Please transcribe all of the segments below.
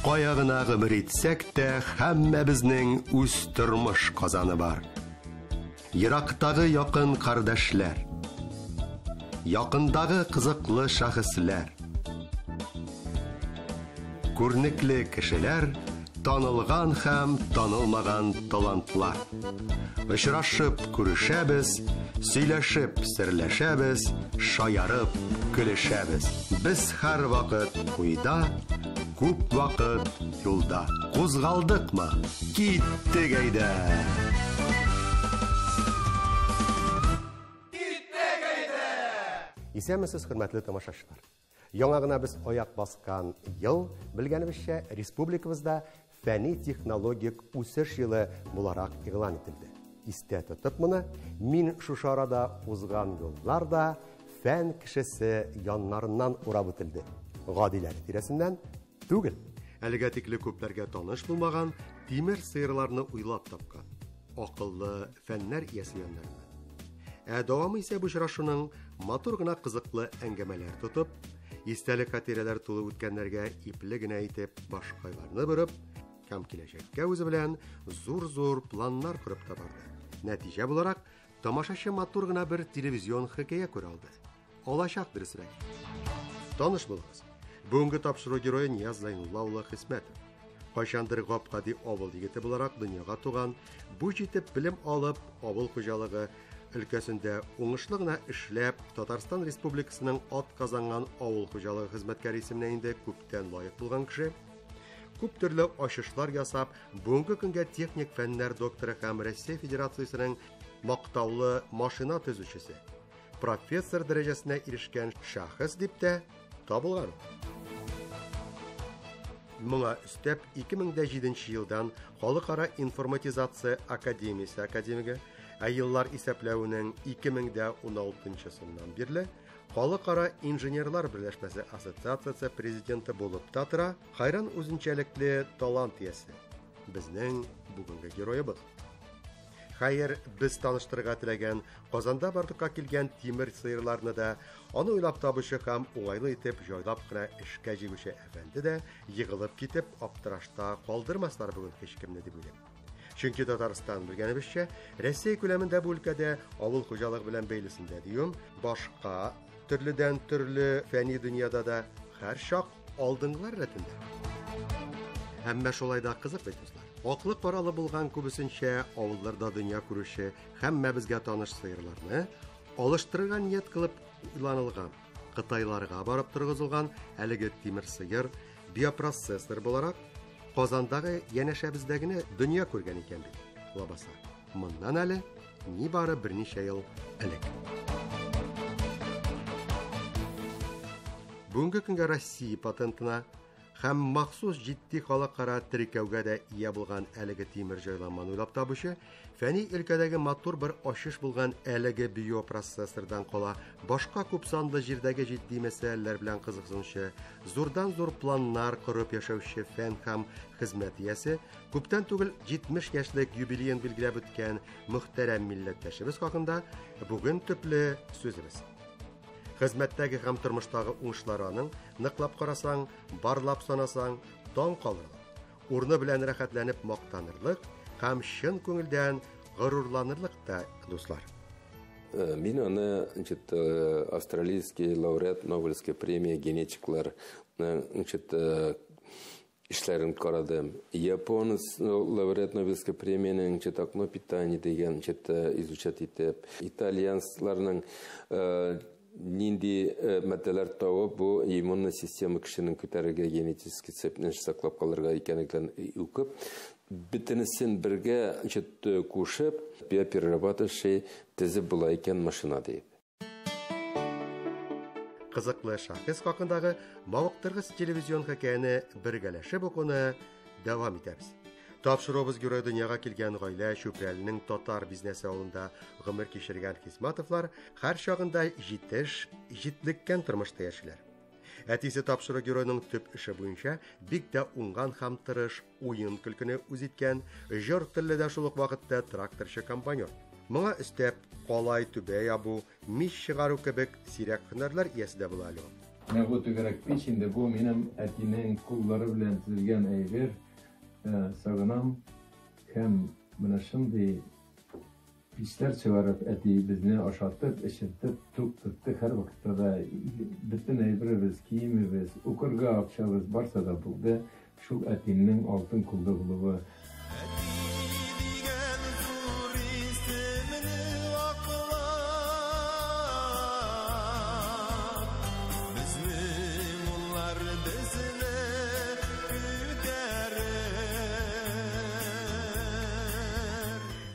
Кая гына гомер итсәк тә, һәммәбезнең үз тормыш казаны бар. Ерактагы якын кардәшләр, якындагы кызыклы шәхесләр, күренекле кешеләр, танылган һәм танылмаган талантлар. Очрашып күрешәбез, сөйләшеп серләшәбез, шаярып көлешәбез. Без һәрвакыт уйда, күп вакыт юлда. Кузгалдыкмы? Киттек әйдә! Киттек әйдә! Исәнмесез, хөрмәтле тамашачылар. Яңа гына без аяк баскан ел, белгәнебезчә, республикабызда фәнни-технологик үсеш елы буларак игълан ителде. Истә тотып моны, мин шушы арада узган юллар да фән кешесе яннарыннан урап үтелде. Гадиләр тирәсеннән түгел. Әлегә тикле күпләргә таныш булмаган тимер сыерларны уйлап тапкан акыллы фәннәр иясе яннарыннан. Ә дәвамы исә бу очрашуның матур гына кызыклы әңгәмәләр тотып, истәлек хатирәләр тулы үткәннәргә ипле генә итеп башкайларны борып, һәм киләчәккә үзе белән зур-зур планнар корып та барды. Нәтиҗә буларак, тамашачы матур гына бер телевизион хикәя күрә алды. Алачак дөресрәк. Таныш булыгыз. Бүгенге тапшыру герое Нияз Зайнулла улы Хисмәтов. Кайчандыр гап-гади авыл егете буларак дөньяга туган, бу җитеп белем алып, авыл хуҗалыгы өлкәсендә уңышлы гына эшләп, Татарстан Республикасының атказанган авыл хуҗалыгы хезмәткәре исеменә инде күптән лаек булган кеше. Күп төрле ачышлар ясап, бүгенге көнгә техник фәннәр докторы һәм Россия Федерациясенең мактаулы машина төзүчесе, профессор дәрәҗәсенә ирешкән шәхес дип тә табылган. Моңа өстәп 2007 елдан Халыкара информатизация академиясе академигы, ә еллар исәпләвенең 2016-сыннан бирле Халыкара инженерлар берләшмәсе ассоциациясе президенты булып та тора, хайран үзенчәлекле талант иясе. Безнең бүгенге героебыз. Хәер, без таныштырырга теләгән Казанда барлыкка килгән тимер сыерларны да, аны уйлап табучы һәм уңайлы итеп җайлап кына эшкә җигүче әфәнде дә егылып китеп аптырашта калдырмаслар бүген һичкемне дип уйлыйм. Чөнки Татарстан, белгәнебезчә, Россия күләмендә бу өлкәдә авыл хуҗалыгы белән бәйлесендә диюем, башка төрледән төрле фәнни дөньяда да һәрчак алдынгылар рәтендә. Әмма шулай да кызык бит, дуслар. Аклы каралы булган күбесенчә авылларда дөнья күрүче һәммәбезгә таныш сыерларны алыштырырга ният кылып уйланылган, Кытайларга барып торгызылган әлеге тимер сыер биопроцессор буларак Казандагы янәшәбездә генә дөнья күргән икән бит, лабаса. Моннан әле нибары берничә ел элек. Бүгенге көнгә Россия патентына һәм махсус җитди халыкара теркәүгә дә ия булган әлеге тимер җайланманы уйлап табучы, фәнни өлкәдәге матур бер ачыш булган әлеге биопроцессордан кала башка күп санлы җирдәге җитди мәсьәләләр белән кызыксынучы, зурдан-зур планнар корып яшәүче фән һәм хезмәт иясе, күптән түгел 70 яшьлек юбилеен билгеләп үткән мөхтәрәм милләттәшебез хакында бүген төпле сүзебез. Хезмәттәге һәм тормыштагы уңышлары аның, ныклап карасаң, барлап санасаң, таң калырлык, урыны белән рәхәтләнеп мактанырлык һәм чын күңелдән горурланырлык та, дуслар. Мин аны, значит, австралийский лауреат Нобелевской премии генетиклар, значит, эшләрен карадым. Японец лауреат Нобелевской премияның, значит, окно питания дигән, значит, изучать итеп, итальянцларның нинди матдәләр табып, бу иммунный система кешенең күтәрергә генетический цепьне саклап калырга икәнлеген укып, бөтенесен бергә, значит, кушып, биоперерабатывающий төзеп була икән машина дип. Кызыклы шәхес хакындагы мавыктыргыч телевизион хикәяне бергәләшеп укуны дәвам итәбез. Тапшыруыбыз герой дөньяга килгән гаилә Чүпрәленең татар бизнесы авылында гомер кичергән Хисматовлар һәр чагында җитеш, җитлеккән тормышта яшиләр. Әтисе тапшыру геройның төп эше буенча бик тә уңган һәм тырыш, уен көлкене үз иткән, җор телле дә шул ук вакытта тракторчы-комбайнер. Моңа өстәп, калай түбә ябу, мич чыгару кебек сирәк һөнәрләр иясе дә була әле ул. Менә бу түгәрәк пич инде, бу минем әтинең куллары белән төзелгән әйбер. Сагынам. Һәм менә шундый пичләр чыгарып, әти безне ашатып, эчертеп, тук тотты һәрвакытта да. Бөтен әйберебез, киемебез, укырга акчабыз барса да булды. Шул әтинең алтын куллы булуы.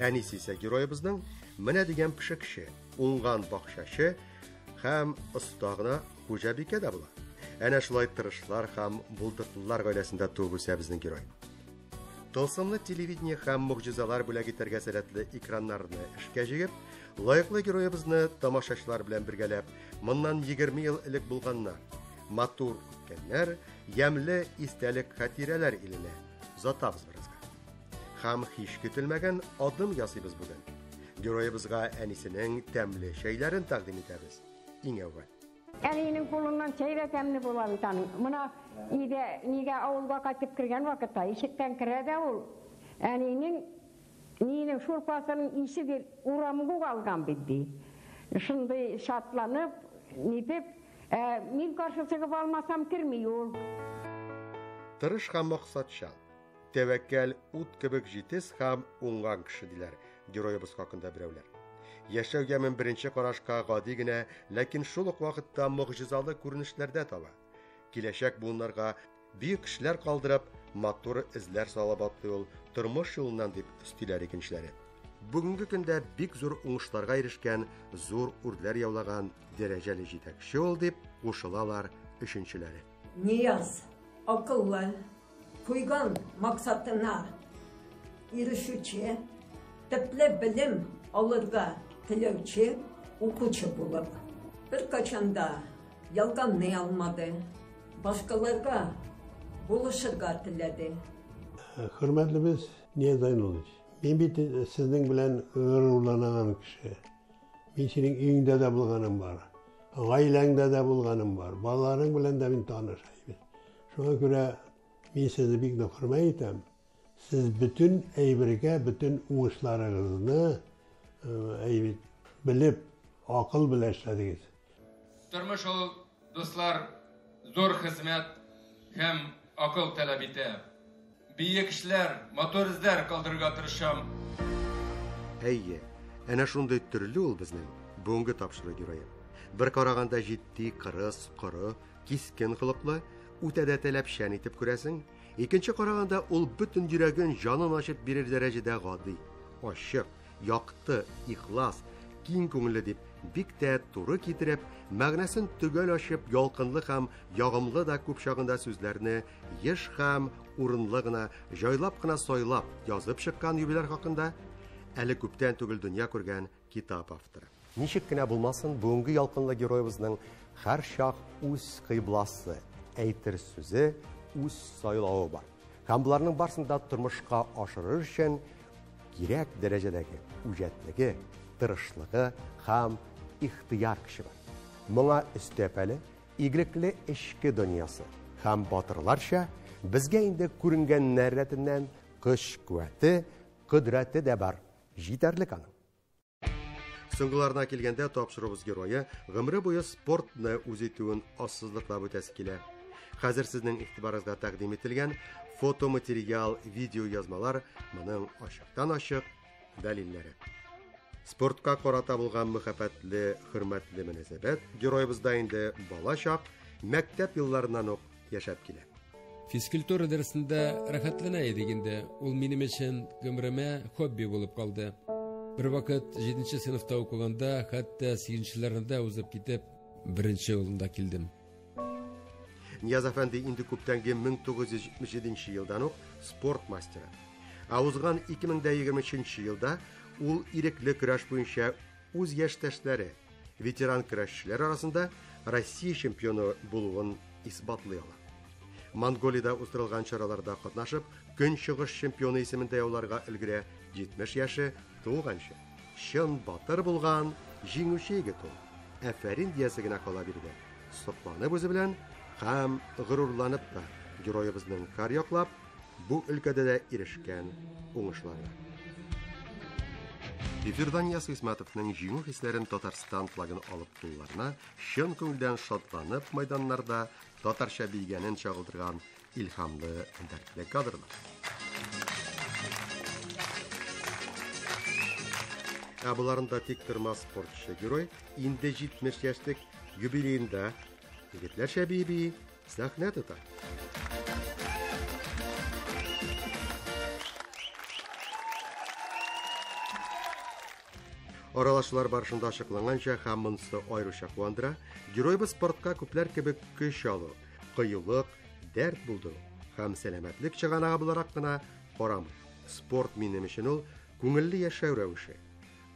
Әнисе исә героебызның менә дигән пешекче, уңган бакчачы һәм оста гына хуҗабикә дә була. Әнә шулай тырышлар һәм булдыклылар гаиләсендә туып үсә безнең герой. Тылсымлы телевидение һәм могҗизалар бүләк итәргә сәләтле экраннарны эшкә җигеп, лаеклы героебызны тамашачылар белән бергәләп, моннан 20 ел элек булганнар, матур үткәннәр, ямьле истәлек хатирәләр иленә озатабыз беразга. Һәм һич көтелмәгән адым ясыйбыз бүген. Героебызга әнисенең тәмле чәйләрен тәкъдим итәбез. Иң әүвәл. Әнинең кулыннан чәй дә тәмле була бит аның. Мына өйдә нигә авылга кайтып кергән вакытта ишектән керә дә ул. Әнинең нинең шурпасының исе бит урамга ук алган бит ди. Шундый шатланып, нитеп, мин каршы чыгып алмасам керми ул. Тырыш һәм максатчан, тәвәккәл ут кебек җитез һәм уңган кеше диләр героебыз хакында берәүләр. Яшәү ямен беренче карашка гади генә, ләкин шул ук вакытта могҗизалы күренешләрдә таба. Киләчәк буыннарга бөек эшләр калдырып, матур эзләр салып атлый ул тормыш юлыннан дип өстиләр икенчеләре. Бүгенге көндә бик зур уңышларга ирешкән, зур үрләр яулаган дәрәҗәле җитәкче ул дип кушылалар өченчеләре. Нияз акыллы, куйган максатына ирешүче, төпле белем алырга теләүче укучы булып. Беркайчан да ялганны алмады, башкаларга булышырга теләде. Хөрмәтлебез Нияз Зайнуллович, мин бит сезнең белән горурланаган кеше. Мин синең өеңдә дә булганым бар, гаиләңдә дә булганым бар, балаларың белән дә мин таныш. Шуңа күрә мин сезне бик нык хөрмәт итәм. Сез бөтен әйбергә, бөтен уңышларыгызны әйбит белеп, акыл белән эшләдегез. Тормыш ул, дуслар, зур хезмәт һәм акыл таләп итә. Бөек эшләр, матур эзләр калдырырга тырышам. Әйе, әнә шундый төрле ул безнең бүгенге тапшыру герое. Бер караганда җитди, кырыс, коры, кискен холыклы, үтә дә таләпчән итеп күрәсең. Икенче караганда ул бөтен йөрәген, җанын ачып бирер дәрәҗәдә гади, ачык, якты, ихлас, киң күңелле дип бик тә туры китереп, мәгънәсен төгәл ачып, ялкынлы һәм ягымлы да күп чагында сүзләрне еш һәм урынлы гына, җайлап кына сайлап язып чыккан юбиляр хакында әле күптән түгел дөнья күргән китап авторы. Ничек кенә булмасын, бүгенге ялкынлы героебызның һәр чак үз кыйбласы, әйтер сүзе, үз сайлавы бар. Һәм боларның барысын да тормышка ашырыр өчен кирәк дәрәҗәдәге үҗәтлеге, тырышлыгы һәм ихтыяр көче бар. Моңа өстәп әле игелекле эчке дөньясы һәм батырларча безгә инде күренгәннәр рәтеннән көч куәте, кодрәте дә бар, җитәрлек аның. Соңгыларына килгәндә тапшыруыбыз герое гомере буе спортны үз итүен ассызлыклап үтәсе килә. Хәзер сезнең игътибарыгызга тәкъдим ителгән фотоматериал, видеоязмалар моның ачыктан-ачык дәлилләре. Спортка карата булган мәхәббәтле, хөрмәтле мөнәсәбәт героебызда инде балачак, мәктәп елларыннан ук яшәп килә. Физкультура дәресендә рәхәтләнә идек инде. Ул минем өчен гомеремә хобби булып калды. Бер вакыт 7 сыйныфта укыганда, хәтта 8-нчеләрендә узып китеп, беренче урында килдем. Нияз әфәнде инде күптәнге 1977 елдан ук спорт мастеры. Ә узган 2023 елда ул ирекле көрәш буенча үз яшьтәшләре, ветеран көрәшчеләр арасында Россия чемпионы булуын исбатлый ала. Монголиядә уздырылган чараларда катнашып, Көнчыгыш чемпионы исемен дә яуларга өлгерә. 70 яше тулганчы. Чын батыр булган җиңүче егет ул. Әфәрин диясе генә кала бирде. Сокланып үзе белән һәм горурланып та героебызның һәрьяклап бу өлкәдә дә ирешкән уңышларына. Эфирда Нияз Хисмәтовның җиңү хисләрен Татарстан флагын алып кулларына чын күңелдән шатланып майданнарда татарча биегәнен чагылдырган илһамлы дәртле кадрлар. Ә боларында тик тормас спортчы герой инде 70 яшьлек юбилеенда егетләрчә бии-бии сәхнә тота. Аралашулар барышында ачыкланганча һәм монысы аеруча куандыра, геройбыз спортка күпләр кебек көч алу, кыюлык, дәрт булдыру һәм сәламәтлек чыганагы буларак кына карамый. Спорт минем өчен ул күңелле яшәү рәвеше.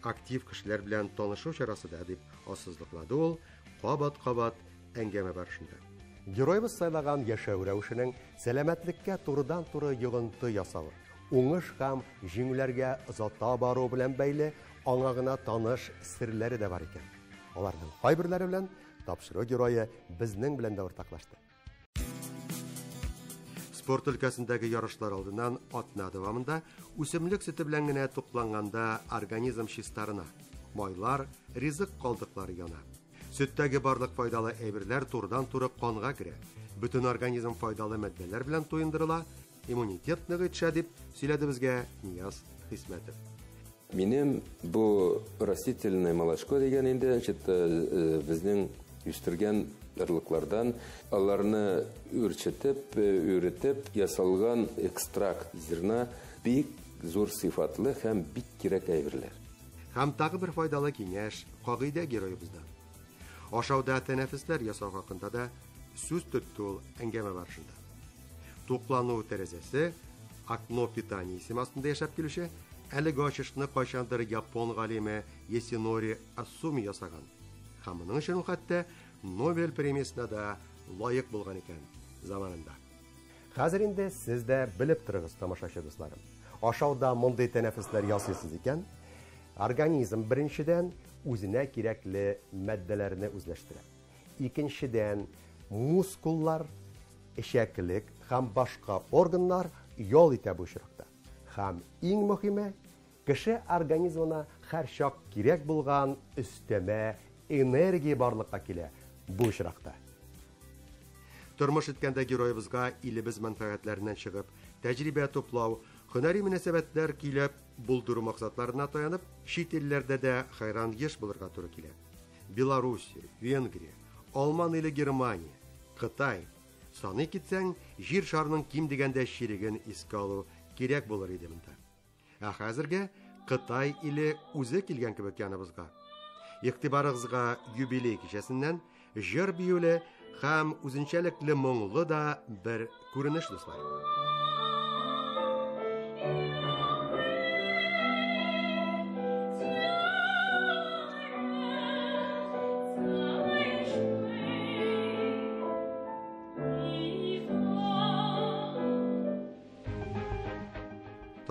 Актив кешеләр белән танышу чарасы да дип ассызыклады ул кабат-кабат әңгәмә барышында. Геройбыз сайлаган яшәү рәвешенең сәламәтлеккә турыдан-туры йогынты ясавы, уңыш һәм җиңүләргә озата бару белән бәйле аңа гына таныш серләре дә бар икән. Аларның кайберләре белән тапшыру герое безнең белән дә уртаклашты. Спорт өлкәсендәге ярышлар алдыннан атна дәвамында үсемлек сөте белән генә тукланганда организм чистарына, майлар, ризык калдыклары яна. Сөттәге барлык файдалы әйберләр турыдан-туры канга керә. Бөтен организм файдалы матдәләр белән туендырыла, иммунитет ныгый төшә дип сөйләде безгә Нияз Хисмәтов. Минем бу растительное молочко дигән инде, значит, безнең үстергән орлыклардан аларны үрчетеп, үретеп ясалган экстракт зерна бик зур сыйфатлы һәм бик кирәк әйберләр. Һәм тагы бер файдалы киңәш кагыйдә героебыздан. Ашауда тәнәфесләр ясау хакында да сүз тотты ул әңгәмә барышында. Туклану тәрәзәсе окно питания исеме астында яшәп килүче әлеге ачышны кайчандыр япон галиме Есинори Асуми ясаган. Һәм моның өчен ул хәтта Нобель премиясенә дә лаек булган икән заманында. Хәзер инде сез дә белеп торыгыз, тамашачы дусларым. Ашауда мондый тәнәфесләр ясыйсыз икән, организм беренчедән үзенә кирәкле матдәләрне үзләштерә. Икенчедән, мускуллар, эчәклек һәм башка органнар ял итә бу очракта. Һәм иң мөһиме, кеше организмына һәрчак кирәк булган өстәмә энергия барлыкка килә бу очракта. Тормыш иткәндә героебызга илебез мәнфәгатьләреннән чыгып, тәҗрибә туплау, һөнәри мөнәсәбәтләр көйләп булдыру максатларына таянып, чит илләрдә дә хайран еш булырга туры килә. Белоруссия, Венгрия, Алман иле Германия, Кытай. Саный китсәң, җир шарының ким дигәндә чиреген искә алу кирәк булыр иде монда. Ә хәзергә Кытай иле үзе килгән кебек яныбызга. Игътибарыгызга юбилей кичәсеннән җыр биюле һәм үзенчәлекле моңлы да бер күренеш, дуслар.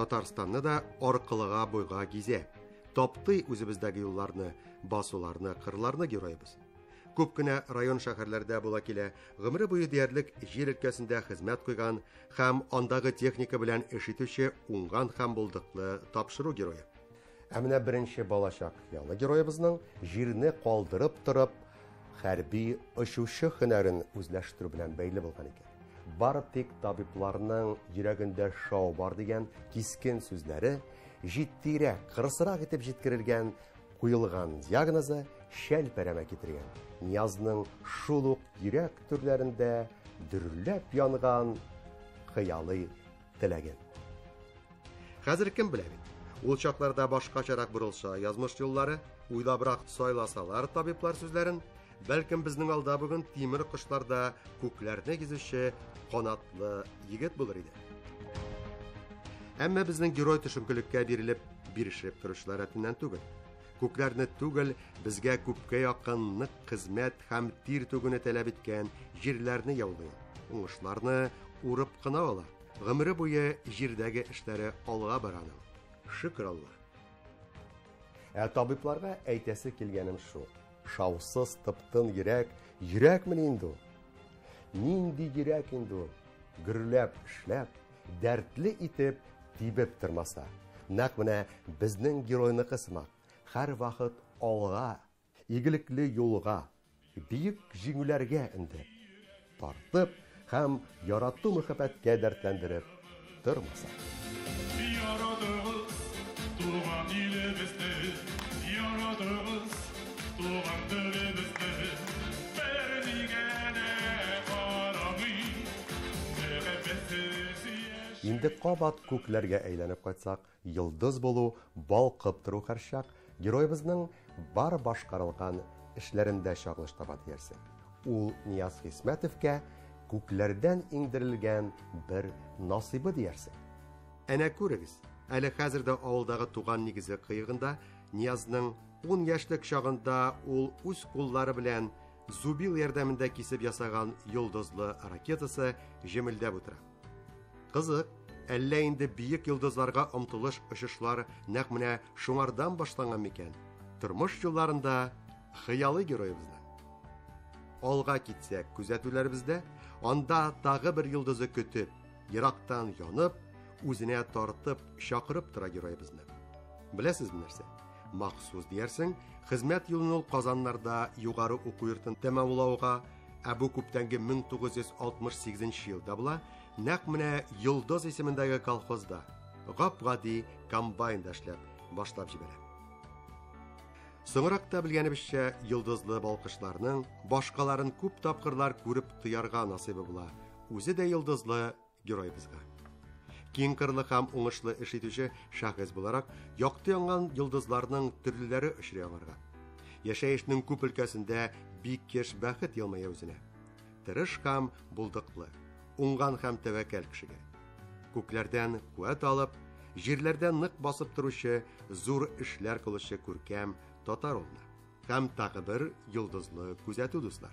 Татарстанны да аркылыга буйга гизә. Таптый үзебездәге юлларны, басуларны, кырларны героебыз. Күп кенә район шәһәрләрдә була килә, гомере буе диярлек җир өлкәсендә хезмәт куйган һәм андагы техника белән эш итүче уңган һәм булдыклы тапшыру герое. Ә менә беренче балачак хыялы героебызның җирне калдырып торып, хәрби очучы һөнәрен үзләштерү белән бәйле булган икән. Бары тик табибларның йөрәгендә шау бар дигән кискен сүзләре җитдирәк, кырысрак итеп җиткерелгән, куелган диагнозы шәлпәрәмә китергән. Ниязның шул ук йөрәк түрләрендә дөрләп янган хыялый теләген. Хәзер кем белә бит? Ул чакларда башкачарак борылса язмыш юллары, уйлабрак сайласалар табиблар сүзләрен, бәлкем безнең алда бүген тимер кошларда күкләрне гизүче канатлы егет булыр иде. Әмма безнең герой төшенкелеккә бирелеп, бирешеп торучылар рәтеннән түгел. Күкләрне түгел, безгә күпкә якын нык хезмәт һәм тир түгүне таләп иткән җирләрне яулый. Уңышларны урып кына ала. Гомере буе җирдәге эшләре алга бара аның. Шөкер Алла. Ә табибларга әйтәсе килгәнем шул. Шаусыз тып-тын йөрәк, йөрәкмени инде ул? Нинди йөрәк инде ул? Гөрләп эшләп, дәртле итеп тибеп тормаса. Нәкъ менә безнең геройныкы сымак, һәрвакыт алга, игелекле юлга, бөек җиңүләргә өндәп, тартып һәм ярату мәхәббәткә дәртләндереп тормаса. Яратыгыз туган илебезне, яратыгыз туган телебезне, бернигә дә карамый, мәхәббәтсез яши. Инде кабат күкләргә әйләнеп кайтсак, йолдыз булу, балкып тору һәрчак героебызның бар башкарылган эшләрендә чагылыш таба диярсең. Ул Нияз Хисмәтовка күкләрдән иңдерелгән бер насыйбы диярсең. Әнә күрегез, әле хәзер дә авылдагы туган нигезе кыегында Ниязның 10 яшьлек чагында ул үз куллары белән зубил ярдәмендә кисеп ясаган йолдызлы ракетасы җемелдәп утыра. Кызык, әллә инде биек йолдызларга омтылыш очышлар нәкъ менә шуңардан башланган микән? Тормыш юлларында хыялый героебызны. Алга китсәк, күзәтүләребездә анда тагы бер йолдызы көтеп, ерактан янып, үзенә тартып, чакырып тора героебызны. Беләсезме нәрсә? Махсус диярсең, хезмәт юлын ул Казаннарда югары уку йортын тәмамлауга, ә бу күптәнге 1968 елда була, нәкъ менә Йолдыз исемендәге колхозда гап-гади комбайнда эшләп башлап җибәрә. Соңрак та белгәнебезчә, йолдызлы балкышларның башкаларын күп тапкырлар күреп тоярга насыйбы була. Үзе дә йолдызлы героебызга. Киң кырлы һәм уңышлы эш итүче шәхес буларак, якты янган йолдызларның төрлеләре очрый аңарга. Яшәешнең күп өлкәсендә бик еш бәхет елмая үзенә. Тырыш һәм булдыклы, уңган һәм тәвәккәл кешегә. Күкләрдән куәт алып, җирләрдән нык басып торучы, зур эшләр кылучы күркәм татар улына. Һәм тагы бер йолдызлы күзәтү, дуслар.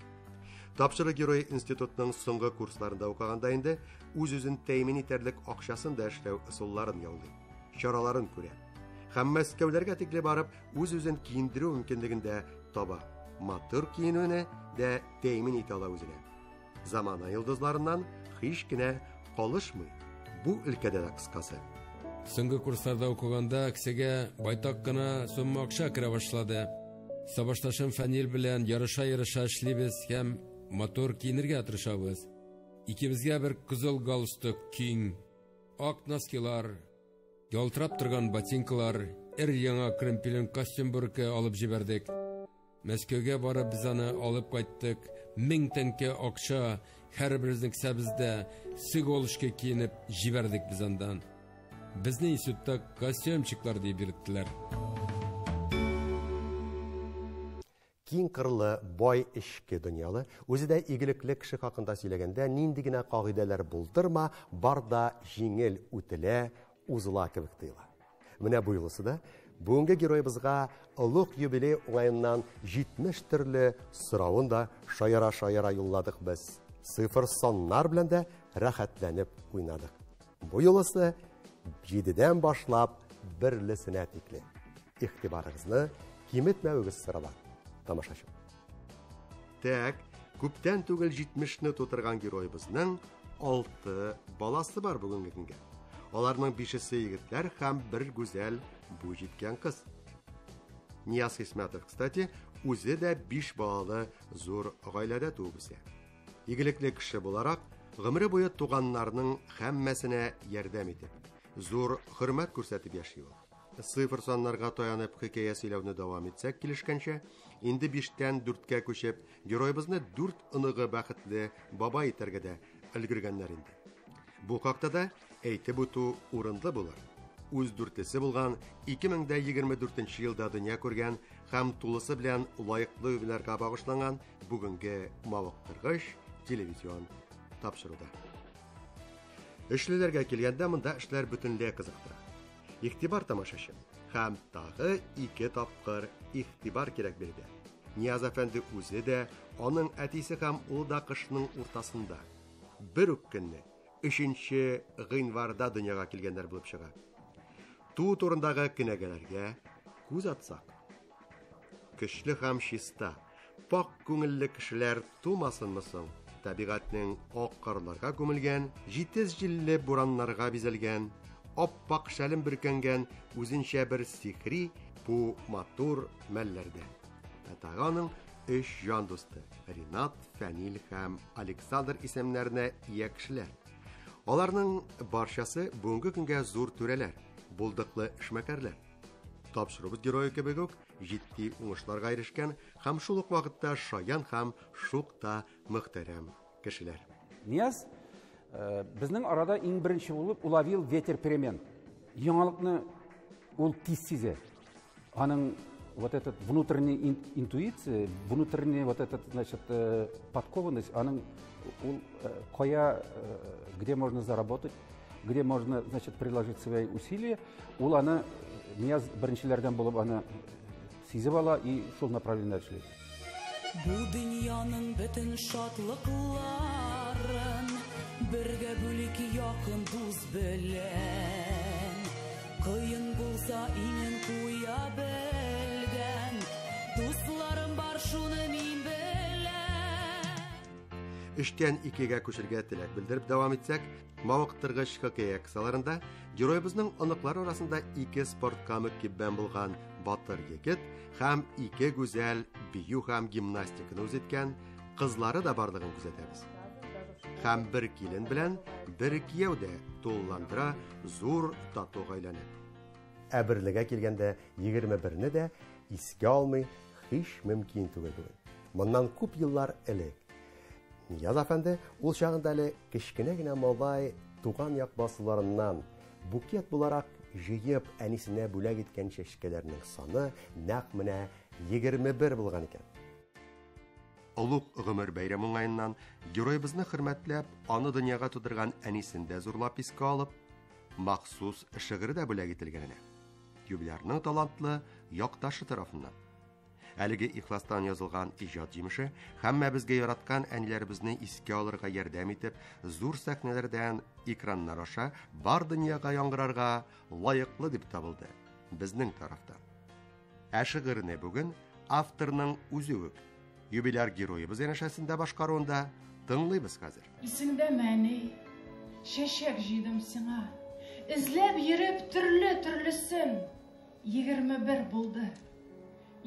Тапшыру герой институтның соңгы курсларында укыганда инде үз-үзен тәэмин итәрлек акчасын да эшләү ысулларын яулый, чараларын күрә. Һәм Мәскәүләргә тикле барып, үз-үзен киендерү мөмкинлеген дә таба. Матур киенүне дә тәэмин итә ала үзенә. Замана йолдызларыннан һич кенә калышмый. Бу өлкәдә дә кыскасы. Соңгы курсларда укыганда кесәгә байтак кына сумма акча керә башлады. Сабашташым Фәнил белән ярыша-ярыша эшлибез һәм матур киенергә тырышабыз. Икебезгә бер кызыл галстук, киң, ак носкилар, ялтырап торган ботинкалар, өр-яңа кремпелен костюм бүрке алып җибәрдек. Мәскәүгә барып без аны алып кайттык. 1000 тәңкә акча һәрберебезнең кесәбездә сиголочка киенеп җибәрдек без андан. Безне институтта костюмчиклар дип йөрттеләр. Киң кырлы, бай эчке дөньялы, үзе дә игелекле кеше хакында сөйләгәндә нинди генә кагыйдәләр булдырма, бар да җиңел үтелә, узыла кебек тоела. Менә бу юлысы да бүгенге героебызга олуг юбилей уңаеннан 70 төрле соравын да шаяра-шаяра юлладык без. Цифр саннар белән дә рәхәтләнеп уйнадык. Бу юлысы 7-дән башлап берлесенә тикле. Игътибарыгызны киметмәвегез сорала, тамашачы. Тәк, күптән түгел 70-не тутырган героебызның 6 баласы бар бүгенге көнгә. Аларның 5-се егетләр һәм бер гүзәл буй җиткән кыз. Нияз Хисмәтов, кстати, үзе дә 5 балалы зур гаиләдә туып үсә. Игелекле кеше буларак, гомере буе туганнарының һәммәсенә ярдәм итеп, зур хөрмәт күрсәтеп яши ул. Цифр саннарга таянып хикәя сөйләүне дәвам итсәк килешкәнчә, инде 5-тән 4-кә күчеп, героебызны 4 оныгы бәхетле бабай итәргә дә өлгергәннәр инде. Бу хакта да әйтеп үтү урынлы булыр. Үз дүртлесе булган 2024 елда дөнья күргән һәм тулысы белән лаеклы юбилярга багышланган бүгенге мавыктыргыч телевизион тапшыруда. Эшлеләргә килгәндә монда эшләр бөтенләй кызыктыра. Игътибар тамашачы һәм тагы 2 тапкыр игътибар кирәк биредә. Нияз әфәнде үзе дә, аның әтисе һәм ул да кышның уртасында бер үк көнне 3 гыйнварда дөньяга килгәннәр булып чыга. Туу турындагы кенәгәләргә күз атсак, көчле һәм чиста, Пакь күңелле кешеләр тумасынмы соң? Табигатьнең ак карларга күмелгән, җитез җилле бураннарга бизәлгән, ап-ак шәлен бөркәнгән үзенчә бер сихри бу матур мәлләрдә. Ә тагы аның өч җан дусты Ринат, Фәнил һәм Александр исемнәренә ия кешеләр. Аларның барчасы бүгенге көнгә зур түрәләр, булдыклы эшмәкәрләр. Тапшыруыбыз герое кебек үк җитди уңышларга ирешкән һәм шул ук вакытта шаян һәм шук та мөхтәрәм кешеләр. Нияз безнең арада иң беренче булып уловил ветер перемен. Яңалыкны ул тиз сизә. Аның вот этот внутренняя интуиция, внутренняя вот этот, значит, подкованность, аның ул кая, где можно заработать, где можно, значит, приложить свои усилия, ул аны Нияз беренчеләрдән булып аны сизеп ала и шул направлениедә эшли. Бу дөньяның бөтен шатлыкларын бергә бүлик якын дус белән. Кыен булса иңен куя белгән дусларым бар, шуны мин беләм. Өчтән икегә күчергә теләк белдереп дәвам итсәк, мавыктыргыч хоккей кысаларында героебызның оныклары арасында ике спортка мөкиббән булган батыр егет һәм ике гүзәл бию һәм гимнастиканы үз иткән кызлары да барлыгын күзәтәбез. Һәм бер килен белән бер кияү дә тулыландыра зур тату гаиләне. Ә берлегә килгәндә 21-не дә искә алмый һич мөмкин түгел бүген. Моннан күп еллар элек Нияз әфәнде ул чагында әле кечкенә генә малай туган як басуларыннан букет буларак җыеп әнисенә бүләк иткән чәчкәләрнең саны нәкъ менә 21 булган икән. Олуг гомер бәйрәме уңаеннан героебызны хөрмәтләп, аны дөньяга тудырган әнисен дә зурлап искә алып, махсус шигыре дә бүләк ителгән әнә. Юбилярның талантлы якташы тарафыннан. Әлеге ихластан язылган иҗат җимеше һәммәбезгә яраткан әниләребезне искә алырга ярдәм итеп, зур сәхнәләрдән экраннар аша бар дөньяга яңгырарга лаеклы дип табылды безнең тарафтан. Ә шигырьне бүген авторның үзе үк юбиляр героебыз янәшәсендә башкаруында тыңлыйбыз хәзер. Исеңдәме, әни, чәчәк җыйдым сиңа. Эзләп йөреп төрле-төрлесен. 21 булды.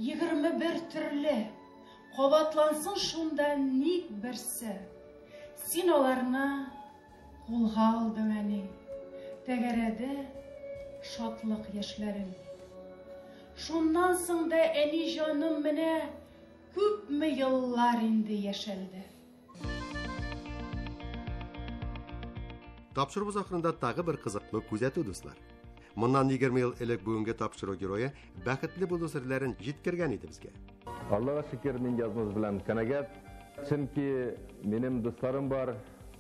21 төрле. Кабатлансын шунда ник берсе. Син аларны кулга алдың, әни. Тәгәрәде шатлык яшьләрең. Шуннан соң да, әни җаным, менә күпме еллар инде яшәлде. Тапшыруыбыз ахырында тагы бер кызыклы күзәтү, дуслар. Моннан 20 ел элек бүгенге тапшыру герое бәхетле булу серләрен җиткергән иде безгә. Аллага шөкер, мин язмыш белән канәгать. Чөнки минем дусларым бар,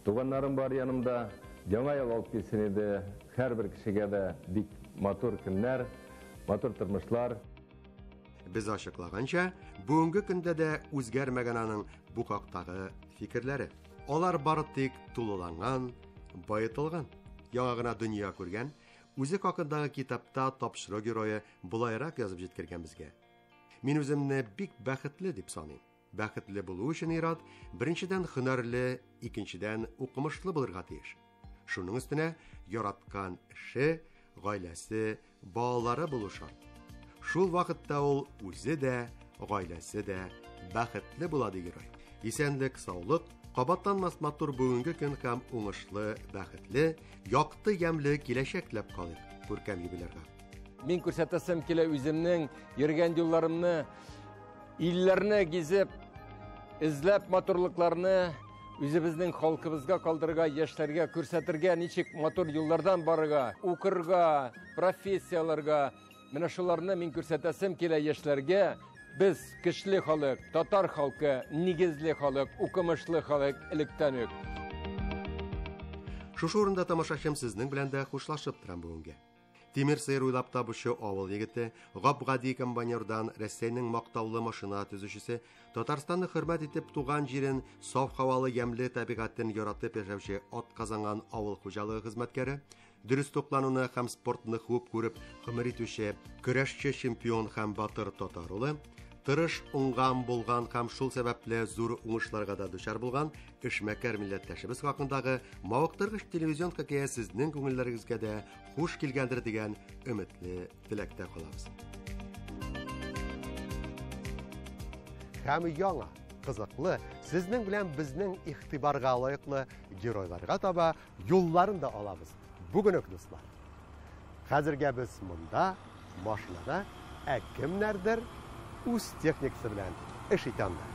туганнарым бар янымда. Яңа ел алып килсен иде һәрбер кешегә дә бик матур көннәр, матур тормышлар. Без ачыклаганча, бүгенге көндә дә үзгәрмәгән аның бу хактагы фикерләре. Алар бары тик тулыланган, баетылган, яңа гына дөнья күргән, үзе хакындагы китапта тапшыру герое болайрак язып җиткергән безгә. Мин үземне бик бәхетле дип саныйм. Бәхетле булу өчен ир-ат беренчедән һөнәрле, икенчедән укымышлы булырга тиеш. Шуның өстенә яраткан эше, гаиләсе, балалары булу шарт. Шул вакытта ул үзе дә, гаиләсе дә бәхетле була, ди герой. Исәнлек, саулык, кабатланмас матур бүгенге көн һәм уңышлы, бәхетле, якты, ямьле киләчәк теләп калыйк күркәм юбилярга. Мин күрсәтәсем килә үземнең йөргән юлларымны, илләрне гизеп, эзләп матурлыкларны үзебезнең халкыбызга калдырырга, яшьләргә күрсәтергә, ничек матур юллардан барырга, укырга, профессияләргә. Менә шуларны мин күрсәтәсем килә яшьләргә. Без көчле халык, татар халкы, нигезле халык, укымышлы халык электән үк. Шушы урында тамашачым сезнең белән дә хушлашып торам бүгенгә. Тимер сыер уйлап табучы авыл егете, гап-гади комбайнердан Рәсәйнең мактаулы машина төзүчесе, Татарстанны хөрмәт итеп туган җирен, саф һавалы ямьле табигатен яратып яшәүче ат казанган авыл хуҗалыгы хезмәткәре, дөрес туклануны һәм спортны хуп күреп гомер итүче көрәшче чемпион һәм батыр татар улы, Тырыш, уңган, булган һәм шул сәбәпле зур уңышларга да дучар булган эшмәкәр милләттәшебез хакындагы мавыктыргыч телевизион хикәя сезнең күңелләрегезгә дә хуш килгәндер дигән өметле теләктә калабыз. Һәм яңа, кызыклы, сезнең белән безнең игътибарга лаеклы геройларга таба юлларын да алабыз. Бүген үк, дуслар. Хәзергә без монда, машинада, ә кемнәрдер үз техникасы белән эш итә анда.